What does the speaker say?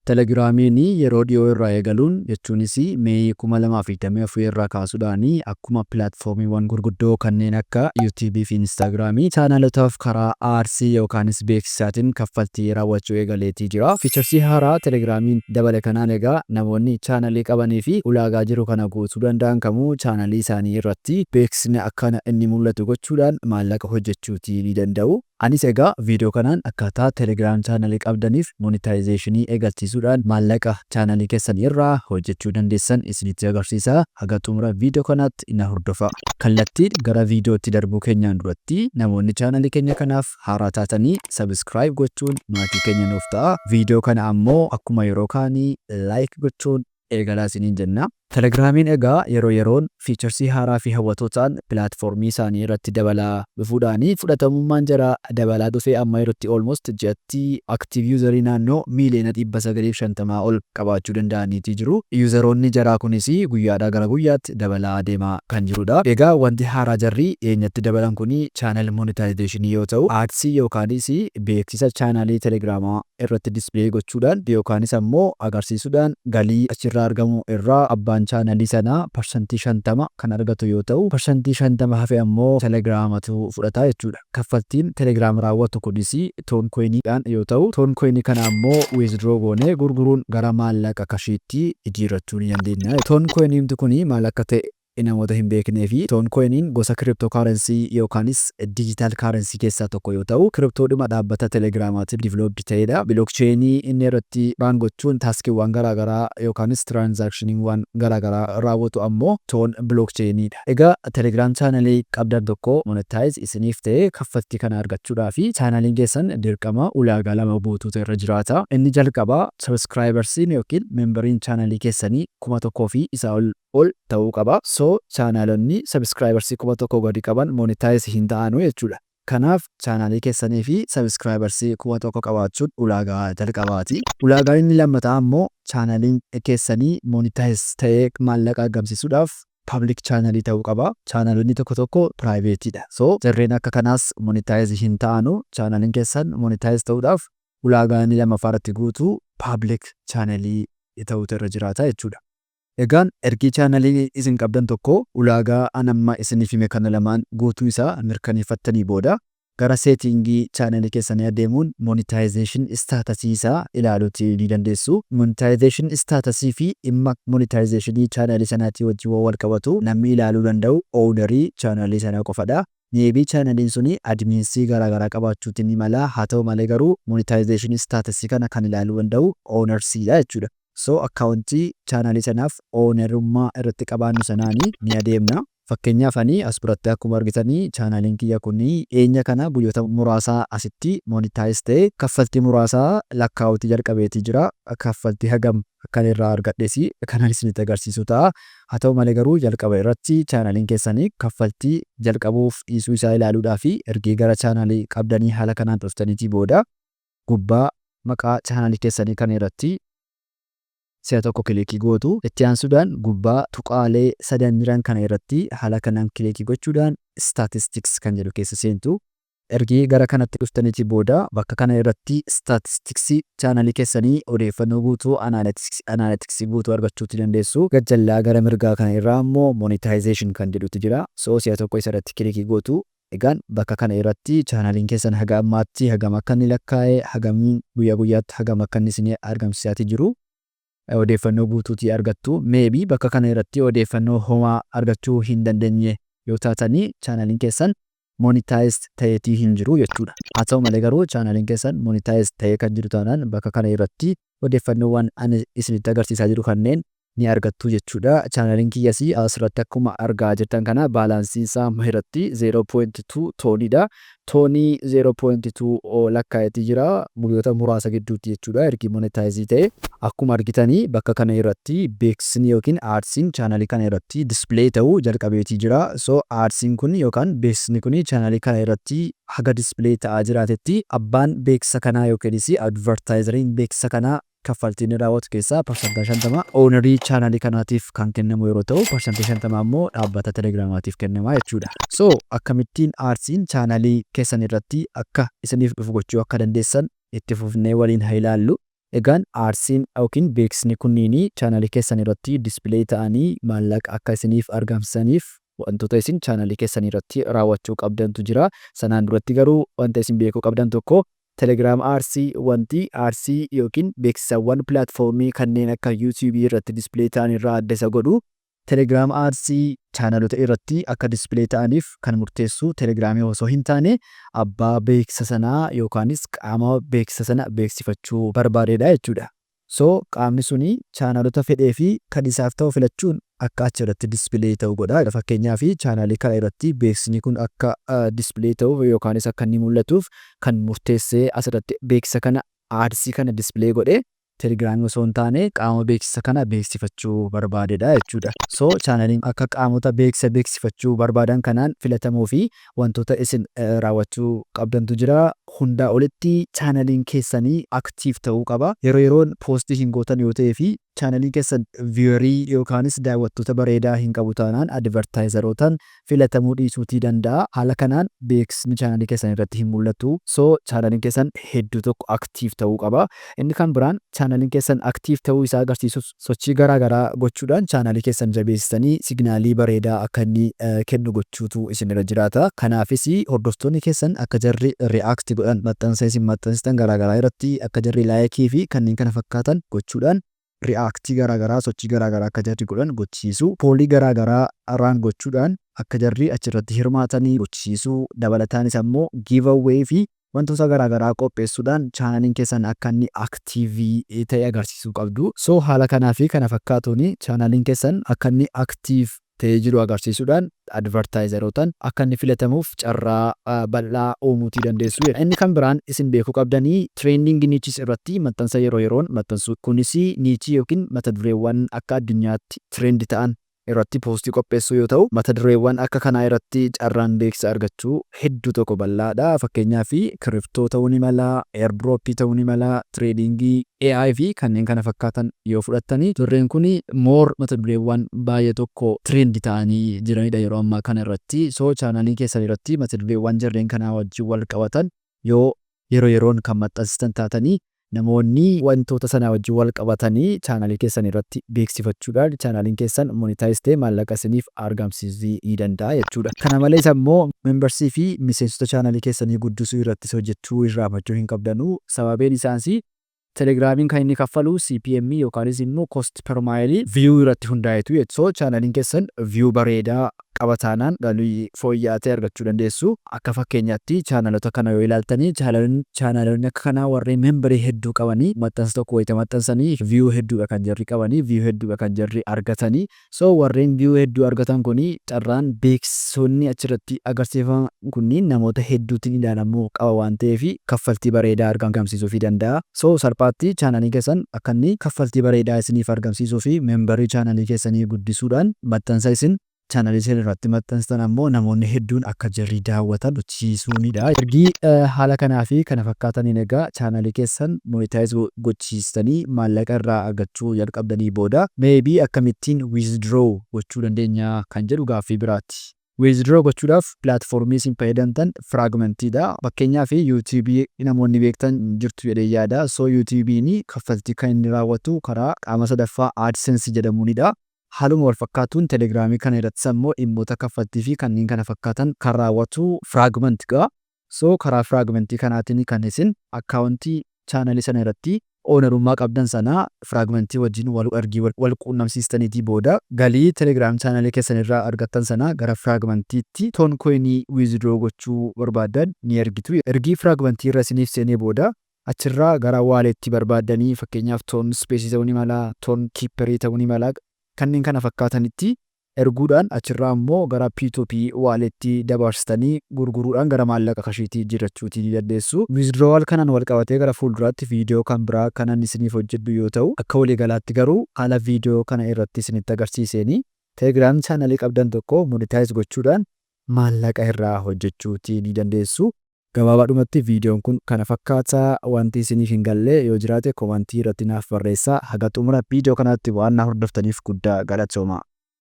Telegiraamiin yeroo dhiyoo irraa eegaluun, jechuunis May 2024 irraa kaasuudhaan, akkuma pilaatfoormiiwwan gurguddoo kanneen akka Yuutuubii fi Instaagiraamii chaanaalotaaf karaa ads yookaanis beeksisaatiin kaffaltii raawwachuu eegaleetii jira. Featuresii haaraa Telegiraamiin dabale kanaan egaa namoonni chaanalii qabanii fi ulaagaa jiru kana guutuu danda'an kamuu chaanalii isaanii irratti beeksisni akka inni mul'atu gochuudhaan maallaqa hojjechuutii ni danda'u. Anis egaa viidiyoo kanaan akkaataa Telegram chaanalii qabdaniif monetizationii eegalchiisuudhaan maallaqa chaanalii keessan irraa hojjechuu dandeessan isinitti agarsiisa. Haga xumura viidiyoo kanaatti na hordofaa. Kallattiin gara viidiyootti darbuu keenyaan duratti namoonni chaanalii keenya kanaaf haaraa taatanii subscribe gochuun maatii keenya nuuf ta'a. Viidiyoo kana ammoo akkuma yeroo kaanii like gochuun eegalaa isiniin jenna. Telegiraamiin egaa yeroo yeroon featuresii haaraa fi hawwatoo ta'an pilaatfoormii isaanii irratti dabalaa dhufuudhaan fudhatamummaan jaraa dabalaa dhufee amma yerootti almost ji'atti active userii naannoo miiliyoona 950 ol qabaachuu danda'aniitii jiru. Useroonni jaraa kunis guyyaadhaa gara guyyaatti dabalaa adeemaa kan jirudha. Egaa wanti haaraa jarri dhiyeenyatti dabalan kuni channel monetization yoo ta'u, adsii yookaanis beeksisa chaanalii Telegiraamaa irratti display gochuudhaan yookaanis ammoo agarsiisuudhaan galii achirraa argamu irraa abbaan chaanalii sanaa 50% kan argatu yoo ta'u, 50% hafe ammoo Telegiraamatu fudhata jechuudha. Kaffaltiin Telegiraam raawwatu kunis TON coiniidhaan yoo ta'u, TON coinii kana ammoo withdraw goonee gurguruun gara maallaqa cashiitti jijjiirrachuu ni dandeenya. TON coiniimti kuni maal akka ta'e namoota hin beeknee fi, TON coiniin gosa crypto currency yookaanis digital currency keessaa tokko yoo ta'u, cryptoodhuma dhaabbata Telegiraamaatiin developed ta'edha. Blockchainii inni irratti run gochuun taskiiwwan garaagaraa yookaanis transactioniiwwan garaagaraa raawwatu ammoo TON blockchainiidha. Egaa Telegram chaanalii qabdan tokko monetize isiniif ta'ee kaffaltii kana argachuudhaa fi chaanaliin keessan dirqama ulaagaa lama guutuutu irra jiraata. Inni jalqabaa subscribersiin yookiin memberiin chaanalii keessanii 1000 fi isaa ol ta'uu qaba. So chaanaalonni subscribersii 1000 gadi qaban monetize hin ta'anu jechuudha. Kanaaf chaanaalii keessanii fi subscribersii 1000 qabaachuun ulaagaa jalqabaati. Ulaagaan inni lammataa ammoo chaanaliin keessanii monetize ta'ee maallaqa argamsiisuudhaaf public channelii ta'uu qaba. Chaanalonni tokko tokko privateidha. So jarreen akka kanaas monetize hin ta'anu. Chaanaliin keessan monetize ta'uudhaaf ulaagaa inni lammaffaa irratti guutuu public channelii ta'uutu irra jiraata jechuudha. Egaan ergii chaanalii isin qabdan tokko ulaagaa an amma isiniif hime kana lamaan guutuu isaa mirkaneeffattanii booda, gara settingii chaanalii keessanii adeemuun monetization statusii isaa ilaaluuti ni dandeessu. Monetization statusii fi dhimma monetizationii chaanalii sanaatii wajjin waan wal qabatu namni ilaaluu danda'u ownerii chaanalii sanaa qofadha. Maybe chaanaliin suni adminsii garaagaraa qabaachuuti ni mala, haa ta'u malee garuu monetization statusii kana kan ilaaluu danda'u ownersiidha jechuudha. So accountii chaanalii sanaaf ownerummaa irratti qabaannu sanaanii ni adeemna. Fakkeenyaaf ani as biratti akkuma argitanii chaanaliin kiyya kun dhiyeenya kana guyyoota muraasaa asitti monetize ta'e kaffaltii muraasaa lakkaa'uutii jalqabeetii jira. Kaffaltii hagam akkan irraa argadhes kanan isinitti agarsiisu ta'a. Haa ta'u malee garuu jalqaba irratti chaanaliin keessanii kaffaltii jalqabuuf dhiisuu isaa ilaaluudhaa fi ergii gara chaanalii qabdanii haala kanaan dhuftaniitii booda gubbaa maqaa chaanalii keessanii kana irratti si'a tokko clickii gootu. Itti aansuudhaan gubbaa tuqaalee sadan jiran kana irratti haala kanaan clickii gochuudhaan statistics kan jedhu keessa seentu. Ergii gara kanatti dhuftaniitii booda bakka kana irratti statisticsii chaanalii keessanii odeeffannoo guutuu, analyticsii guutuu argachuuti dandeessu. Gajjallaa gara mirgaa kana irraa immoo monetization kan jedhutu jira. So si'a tokko isa irratti clickii gootu. Egaan bakka kana irratti chaanaliin keessan haga ammaatti hagam akka inni lakkaa'e, hagamiin guyyaa guyyaatti hagam akka inni isin argamsiisaatii jiru odeeffannoo guutuutii argattu. Maybe bakka kana irratti odeeffannoo homaa argachuu hin dandeenye yoo taatanii, chaanaliin keessan monetize ta'eetii hin jiru jechuudha. Haa ta'u malee garuu chaanaliin keessan monetize ta'ee kan jiru taanaan bakka kana irratti odeeffannoowwan ani isinitti agarsiisaa jiru kanneen ni argattu jechuudha. Chaanaliin kiyyas asirratti akkuma argaa jirtan kana balanceiin isaa amma irratti 0.2 TONidha. TONii 0.2 lakkaa'eetii jira guyyoota muraasa gidduutti jechuudha ergi monetize ta'e. Akkuma argitanii bakka kana irratti beeksisni yookiin adsiin chaanalii kana irratti display ta'uu jalqabeetii jira. So adsiin kun yookaan beeksisni kun chaanalii kana irratti haga display ta'aa jiraatetti abbaan beeksisa kanaa yookiinis advertiseriin beeksisa kanaa kaffaltii inni raawwatu keessaa 50% ownerii chaanalii kanaatiif kan kennamu yeroo ta'u, 50% immoo dhaabbata Telegiraamaatiif kennama jechuudha. So akkamittiin adsiin chaanalii keessan irratti akka isiniif dhufu gochuu akka dandeessan itti fufnee waliin haa ilaallu. Egaan adsiin yookiin beeksisni kunniin chaanalii keessan irratti display ta'anii maallaqa akka isiniif argamsiisaniif wantoota isin chaanalii keessan irratti raawwachuu qabdantu jira. Sanaan duratti garuu wanta isin beekuu qabdan tokko, Telegram ads wanti ads yookiin beeksisawwan pilaatfoormii kanneen akka YouTube irratti display ta'an irraa adda isa godhu, Telegram ads chaanalota irratti akka display ta'aniif kan murteessu Telegramii osoo hin taane abbaa beeksisa sanaa yookaanis qaama beeksisa sana beeksifachuu barbaadedha jechuudha. So qaamni suni chaanalota fedhee fi kan isaaf ta'u filachuun akka achirratti display ta'u godha. Fakkeenyaaf, chaanalii kana irratti beeksisni kun akka display ta'uuf yookaanis akka inni mul'atuuf kan murteessee asirratti beeksisa kana, ads kana display godhe Telegramii osoo hin taane qaama beeksisa kana beeksifachuu barbaadedha jechuudha. So chaanaliin akka qaamota beeksisa beeksifachuu barbaadan kanaan filatamuu fi wantoota isin raawwachuu qabdantu jira. Hundaa olitti chaanaliin keessanii active ta'uu qaba. Yeroo yeroon post hin gootan yoo ta'ee fi chaanaliin keessan viewerii yookaanis daawwattoota bareedaa hin qabu taanaan, advertiserootaan filatamuu dhiisuutii danda'a. Haala kanaan beeksisni chaanalii keessan irratti hin mul'atu. So chaanaliin keessan hedduu tokko active ta'uu qaba. Inni kan biraan, chaanaliin keessan active ta'uu isaa agarsiisuuf sochii garaa garaa gochuudhaan chaanalii keessan jabeessitanii signalii bareedaa akka inni kennu gochuutu isinirra jiraata. Kanaafis hordoftoonni keessan akka jarri react godhan, maxxansa isin maxxansitan garaa garaa irratti akka jarri like fi kanneen kana fakkaatan gochuudhaan, react garaa garaa, sochii garaa garaa akka jarri godhan gochisiisuu, poll garaa garaa run gochuudhaan akka jarri achirratti hirmaatanii gochisiisuu, dabalataanis ammoo giveaway fi wantoota garaa garaa qopheessuudhaan chaanaliin keessan akka inni active ta'e agarsiisuu qabdu. So haala kanaa fi kana fakkaatuun chaanaliin keessan akka inni active ta'ee jiru agarsiisuudhaan advertiserootaan akka inni filatamuuf carraa bal'aa uumuutii dandeessu. Inni kan biraan isin beekuu qabdanii, trending niches irratti maxxansa yeroo yeroon maxxansuu. Kunis niche yookiin mata dureewwan akka addunyaatti trend ta'an irratti post qopheessuu yoo ta'u, mata dureewwan akka kanaa irratti carraan beeksisa argachuu hedduu tokko bal'aadha. Fakkeenyaaf, crypto ta'uu ni mala, airdrop ta'uu ni mala, trading, AI fi kanneen kana fakkaatan yoo fudhattanii, turreen kun more mata dureewwan baay'ee tokko trend ta'anii jiranidha yeroo ammaa kana irratti. So chaanalii keessan irratti mata dureewwan jarreen kanaa wajjin wal qabatan yoo yeroo yeroon kan maxxansitan taatanii, namoonni wantoota sana wajjin wal qabatanii chaanalii keessan irratti beeksifachuudhaan chaanaliin keessan monetize ta'ee maallaqa isiniif argamsiisuu ni danda'a jechuudha. Kana malees ammoo members fi miseensota chaanalii keessanii guddisuu irrattis hojjechuu irraanfachuu hin qabdanu. Sababiin isaas Telegramiin kan inni kaffalu CPM yookaanis immoo cost per mille view irratti hundaa'etu jechuudha. So chaanaliin keessan view bareedaa qaba taanaan galii fooyya'aa ta'e argachuu dandeessu. Akka fakkeenyaatti chaanalota kana yoo ilaaltanii, chaanaloonni akka kanaa warreen member hedduu qabanii maxxansa tokko wayita maxxansanii view hedduudha kan jarri qabanii, view hedduudha kan jarri argatanii. So warreen view hedduu argatan kuni carraan beeksisoonni achirratti agarsiifaman kunniin namoota hedduutiin ilaalamuu qaba waan ta'eef, kaffaltii bareedaa argamsiisuufii danda'a. So salphaatti chaanalii keessan akka inni kaffaltii bareedaa isiniif argamsiisuu fi member chaanalii keessanii guddisuudhaan, maxxansa isin chaanalii isin irratti maxxansitan ammoo namoonni hedduun akka jarri daawwatan gochisiisuunidha. Ergii haala kanaa fi kana fakkaataniin egaa chaanalii keessan monetize gochisiistanii maallaqa irraa argachuu jalqabdanii booda, maybe akkamittiin withdraw gochuu dandeenya kan jedhu gaaffii biraati. Withdraw gochuudhaaf pilaatfoormii isin fayyadamtan Fragmentiidha. Fakkeenyaaf, YouTube namoonni beektan jirtu jedhee yaada. So YouTubeiin kaffaltii kan inni raawwatu karaa qaama sadaffaa AdSense jedhamuunidha. Haaluma wal fakkaatuun Telegramii kana irrattis ammoo dhimmoota kaffaltii fi kanneen kana fakkaatan kan raawwatu Fragmentiidha. So karaa Fragmentii kanaatiin kan isin account chaanalii sana irratti ownerummaa qabdan sana Fragmentii wajjin wal ergii wal quunnamsiistaniitii booda, galii Telegram chaanalii keessan irraa argattan sana gara Fragmentiitti Toncoin withdraw gochuu barbaaddan ni ergitu. Ergii Fragmentii irra isiniif seenee booda, achirraa gara wallet barbaaddanii, fakkeenyaaf TON Space ta'uu ni mala, Tonkeeper ta'uu ni mala, kanneen kana fakkaatanitti erguudhaan achirraa immoo gara P2P wallet dabarsitanii gurguruudhaan gara maallaqa cashiitii jijjiirrachuutii ni dandeessu. Withdrawal kanaan wal qabatee gara fuulduraatti viidiyoo kan biraa kanan isiniif hojjedhu yoo ta'u, akka waliigalaatti garuu haala viidiyoo kana irratti isinitti agarsiiseeni Telegram chaanalii qabdan tokko monetize gochuudhaan maallaqa irraa hojjechuutii ni dandeessu. Gabaabaadhumatti viidiyoon kun kana fakkaata. Wanti isiniif hin galle yoo jiraate comment irratti naaf barreessaa. Haga xumura viidiyoo kanaatti waan na hordoftaniif guddaa galatooma.